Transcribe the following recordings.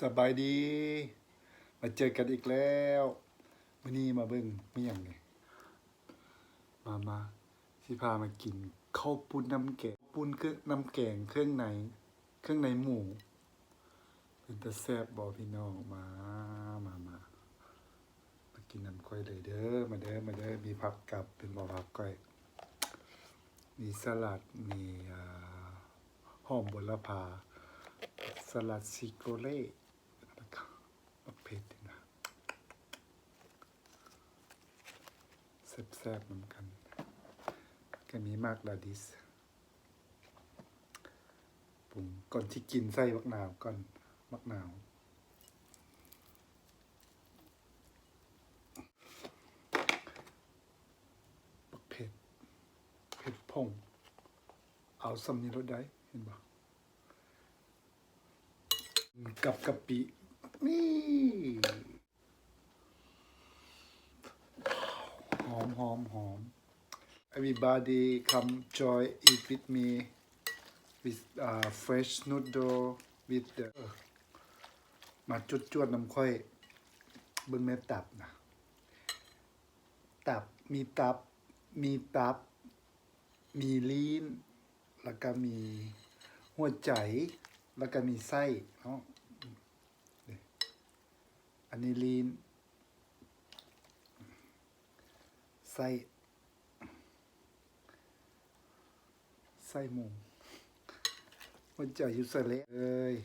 ສະບາຍດີ ມາເຈີກັນອີກແລ້ວ. ມື້ນີ້ມາເບິ່ງມີຫຍັງນີ້ ມາ ມາ ຊິພາມາກິນເຂົ້າປຸ້ນນ້ຳແກງ ປຸ້ນເຄື່ອງ ນ້ຳແກງເຄື່ອງໃນ ເຄື່ອງໃນໝູ ເປັນຕາແຊບບໍ່ພີ່ນ້ອງ? ມາ ມາ ມາ ມາກິນນຳຂ້ອຍເລີຍເດີ ມາເດີ ມາເດີ. ມີຜັກກັບ ເປັນບໍ່ ຜັກກ້ອຍ ມີສະຫຼັດ ມີ ອ່າ ຫອມບົວລະພາ ສະຫຼັດຊີໂກເລ ແລ້ວກໍບັກເຜັດນີ້ນະ ແຊບໆນຳກັນ. ກໍມີໝາກລາດິສ ປຸງ ກ່ອນຊິກິນໃສ່ບັກນາວກ່ອນ ບັກນາວ ບັກເຜັດ ເຜັດຜົງ ເອົາສ່ຳນີ້ໂລດໄດ໋ ເຫັນບໍ່? ກັບກະປິ ນີ້ ຫອມ ຫອມ ຫອມ. Everybody come join eat with me with, uh, fresh noodle with the ມາຈວດໆນຳຂ້ອຍ. ເບິ່ງແມ່ຕັບນະ ຕັບ ມີຕັບ ມີຕັບ ມີລີ້ນ ແລ້ວກໍມີຫົວໃຈ ແລ້ວກໍມີໄສ້ເນາະ. ອັນນີ້ລີ້ນ ໄສ້ ໄສ້ໝູ ຫົວໃຈຢູ່ໃສແລ້ວເອີຍ?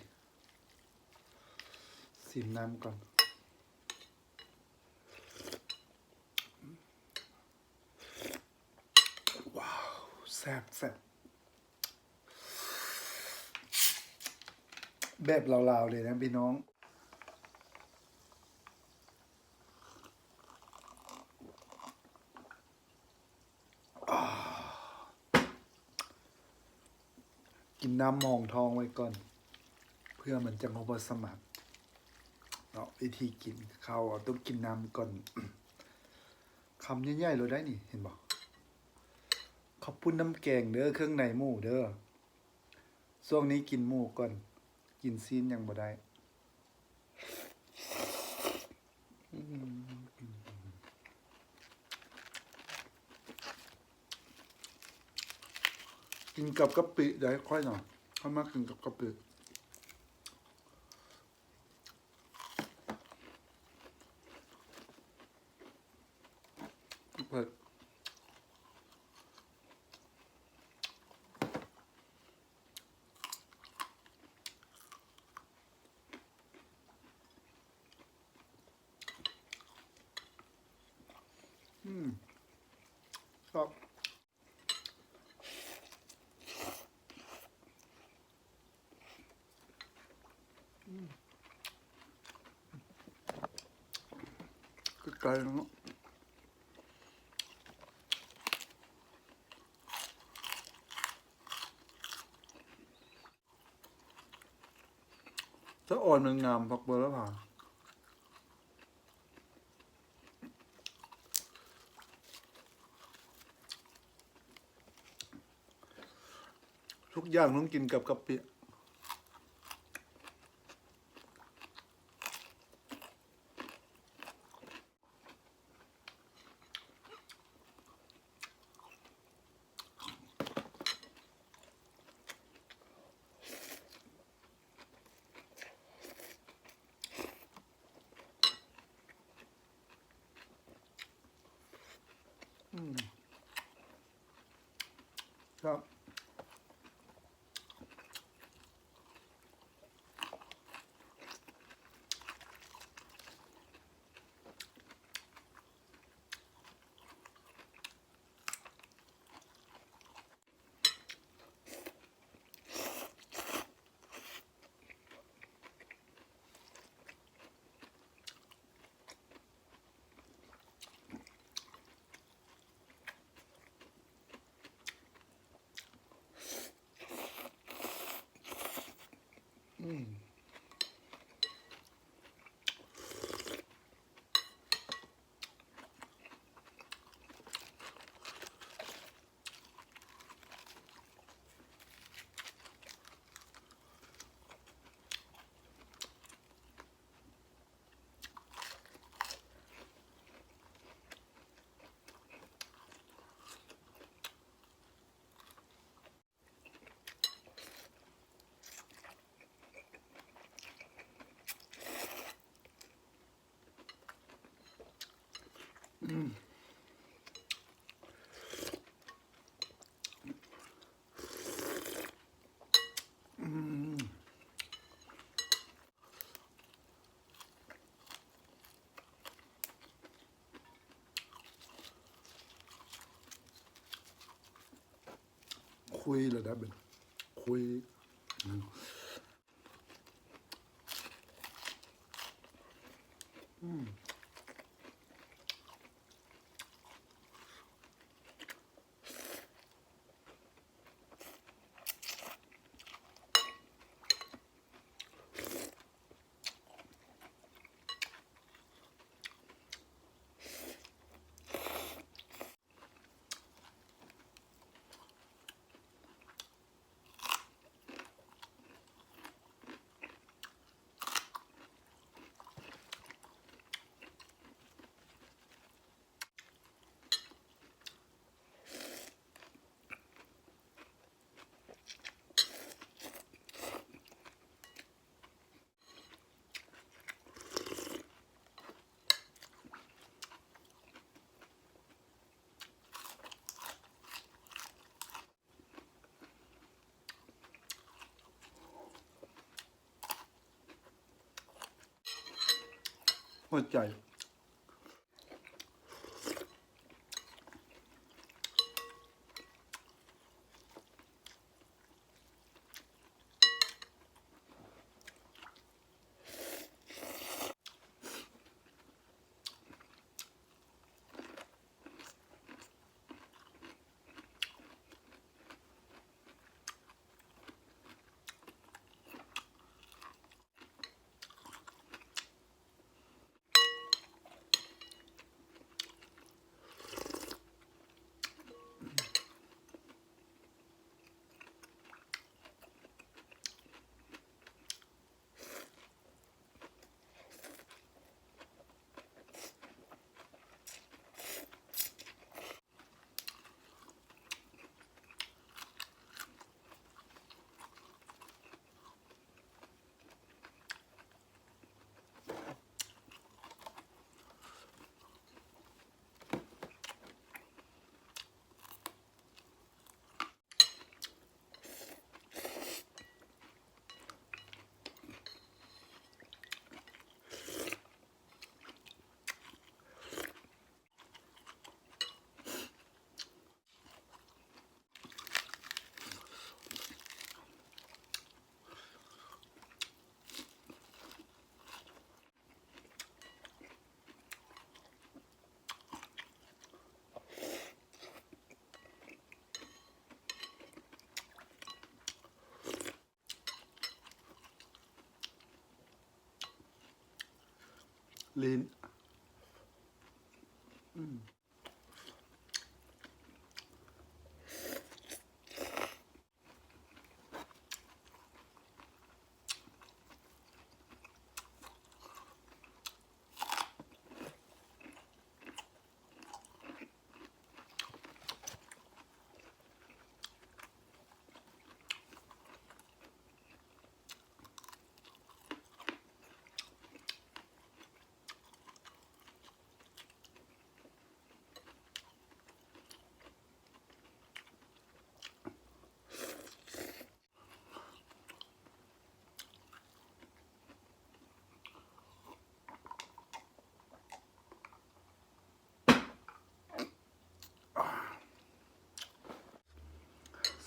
ຊິມນ້ຳກ່ອນ. ວ້າວ ແຊບໆ ແບບລາວໆເລີຍນະພີ່ນ້ອງ. ກິນນ້ຳຮອງທ້ອງໄວ້ກ່ອນ ເພື່ອມັນຈະບໍ່ສະໝັກເນາະ. ວິທີກິນເຂົ້າ ຕ້ອງກິນນ້ຳກ່ອນ. ຄຳໃຫຍ່ໆໂລດໄດ໋ນີ້ ເຫັນບໍ່? ເຂົ້າປຸ້ນນ້ຳແກງເດີ ເຄື່ອງໃນໝູເດີ. ຊ່ວງນີ້ກິນໝູກ່ອນ ກິນຊີ້ນຍັງບໍ່ໄດ້. ກິນກັບກະປິໄດ໋ ຂ້ອຍນະ ຂ້ອຍມັກກິນກັບກະປິ. ເຜັດ ອືມ ຊອບ. ອືມ ຄືໄກ່ເນາະ. ສະອອນມັນງາມ ຜັກບົວລະພາ. ທຸກຢ່າງຕ້ອງກິນກັບກະປິ. ອືມ ແຊບ. ອືມ. ອ ອືມ ອືມ ຄຸຍລະດັບເປັນ ຄຸຍ ອືມ ອືມ. ຫົວໃຈ. ລີ້ນ ອືມ.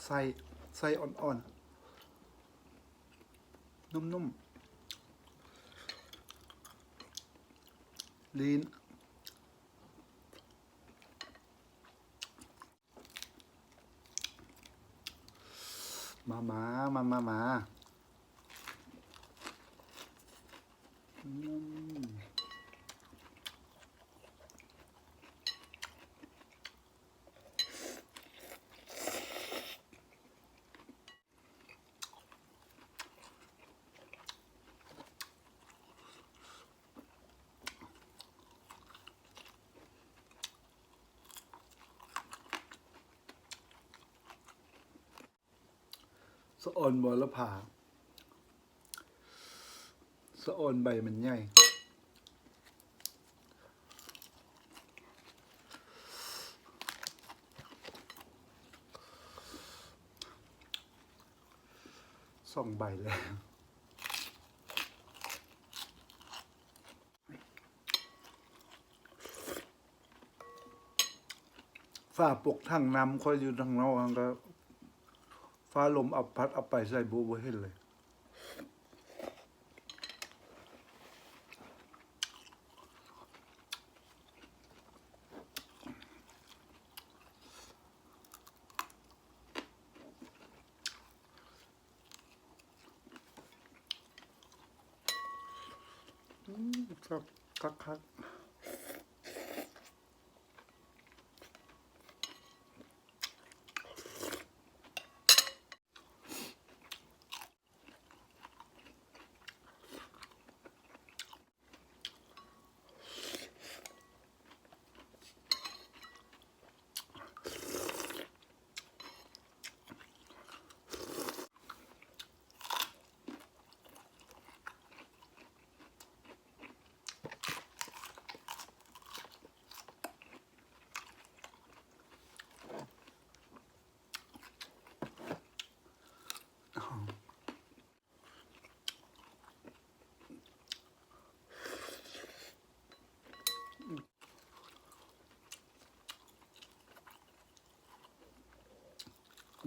ໄສ້ ໄສ້ອ່ອນໆ ນຸ້ມໆ ລີ້ນ. ມາ ມາ ມາ ມາ ມາ ອືມ. ສະອອນບໍລະພາ ສະອອນໃບມັນໃຫຍ່. ສອງໃບແລ້ວ. ຝາປົກຖັງນ້ຳຂ້ອຍຢູ່ທາງນອກຫັ້ນກະ ຟ້າລົມເອົາພັດເອົາໄປໃສ່ ບໍ່ ບໍ່ເຫັນເລີຍ. ອືມ ແຊບຄັກໆ.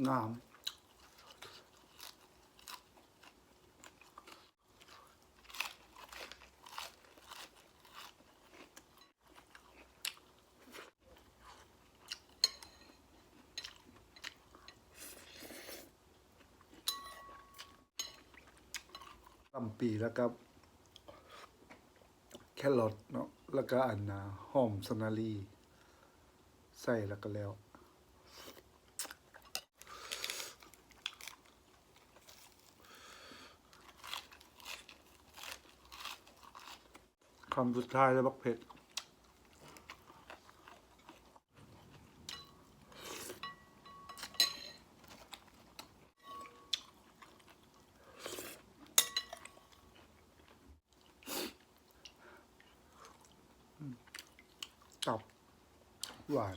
ງາມ. ກະຫຼ່ຳປີ ແລ້ວກະແຄຣອດເນາະ ແລ້ວກະອັນນ່າ ຫອມສະນາລີ ໃສ່ແລ້ວກະແລ້ວ. ຄຳສຸດທ້າຍແລ້ວ ບັກເຜັດ. ຕັບຫວານ.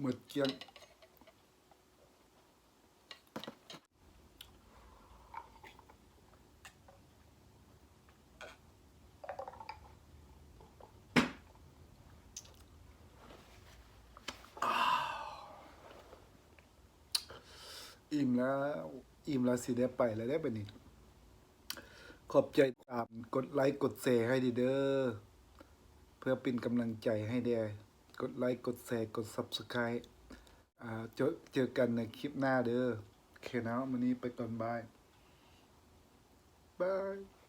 ໝົດກ້ຽງ. ອີ່ມແລ້ວ ອີ່ມແລ້ວ ຊິໄດ້ໄປແລ້ວເດ້ບາດນີ້. ຂອບໃຈ ກົດໄລກົດແຊໃຫ້ເດີ ເພື່ອເປັນກຳລັງໃຈໃຫ້ແດ່. ກົດໄລກົດແຊ ກົດ Subscribe. ອ່າ ເຈີ ເຈີກັນໃນຄລິບໜ້າເດີ. ໂອເຄເນາະ ມື້ນີ້ໄປກ່ອນ ບາຍ ບາຍ.